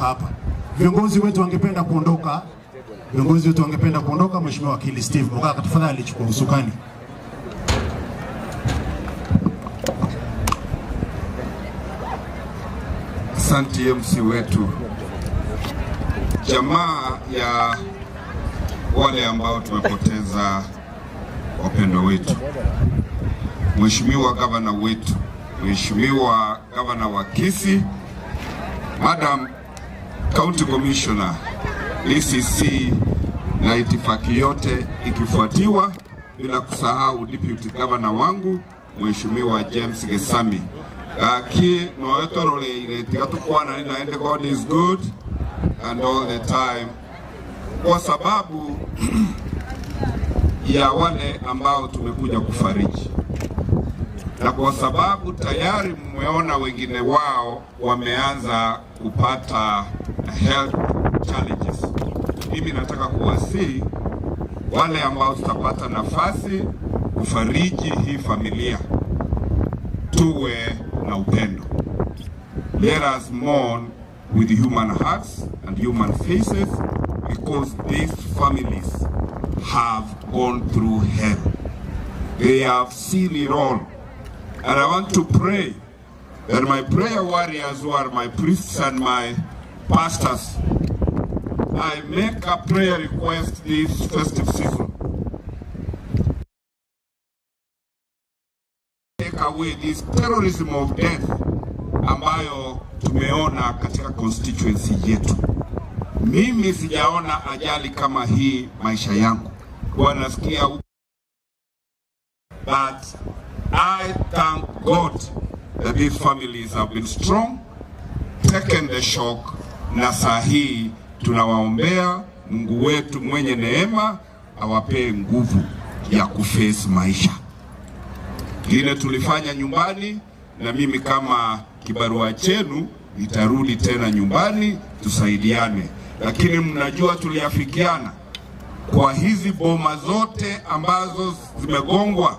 hapa. Viongozi wetu wangependa kuondoka, viongozi wetu wangependa kuondoka. Mheshimiwa Wakili Steve Mogaka, tafadhali chukua usukani. Asante MC wetu, jamaa ya wale ambao tumepoteza wapendwa wetu, Mheshimiwa gavana wetu, Mheshimiwa gavana wa Kisii, Madam County Commissioner, DCC na itifaki yote ikifuatiwa, bila kusahau Deputy Governor wangu Mheshimiwa James Gesami. Gaki noetoroleire tiga tukwana naende. God is good and all the time, kwa sababu ya wale ambao tumekuja kufariji na kwa sababu tayari mmeona wengine wao wameanza kupata health challenges. Mimi nataka kuwasihi wale ambao tutapata nafasi kufariji hii familia, tuwe na upendo. Let us mourn with human hearts and human faces because these families have gone through hell. They have seen it all. And I want to pray that my prayer warriors, who are my priests and my pastors, I make a prayer request this festive season. Take away this terrorism of death ambayo tumeona katika constituency yetu. Mimi sijaona ajali kama hii maisha yangu. Wanasikia, but I thank God that these families have been strong, taken the shock, na saa hii tunawaombea Mungu wetu mwenye neema awapee nguvu ya kuface maisha. Kile tulifanya nyumbani, na mimi kama kibarua chenu nitarudi tena nyumbani tusaidiane, lakini mnajua tuliafikiana kwa hizi boma zote ambazo zimegongwa,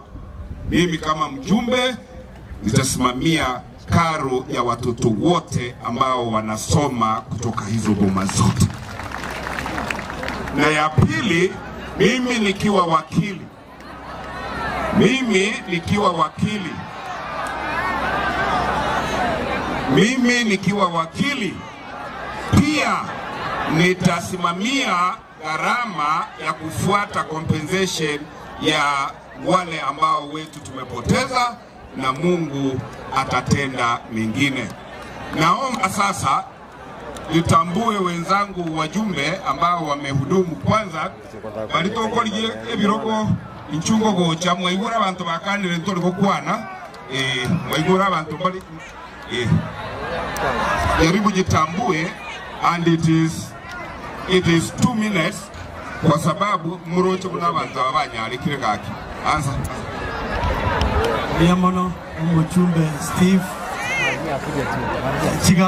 mimi kama mjumbe nitasimamia karo ya watoto wote ambao wanasoma kutoka hizo boma zote. Na ya pili, mimi nikiwa wakili, mimi nikiwa wakili, mimi nikiwa wakili pia nitasimamia gharama ya kufuata compensation ya wale ambao wetu tumepoteza, na Mungu atatenda mengine. Naomba sasa nitambue wenzangu wajumbe ambao wamehudumu. Kwanza balitokorie ebirogo inchungo gocha mwaigura abantu bakanire ntoli gokwana mwaigura abantu bali jaribu jitambue, and it is 2 minutes kwa sababu muroche kuna abantu abanyarikire gaki anza. Mbuya mono omuchumbe Steve. Chiga.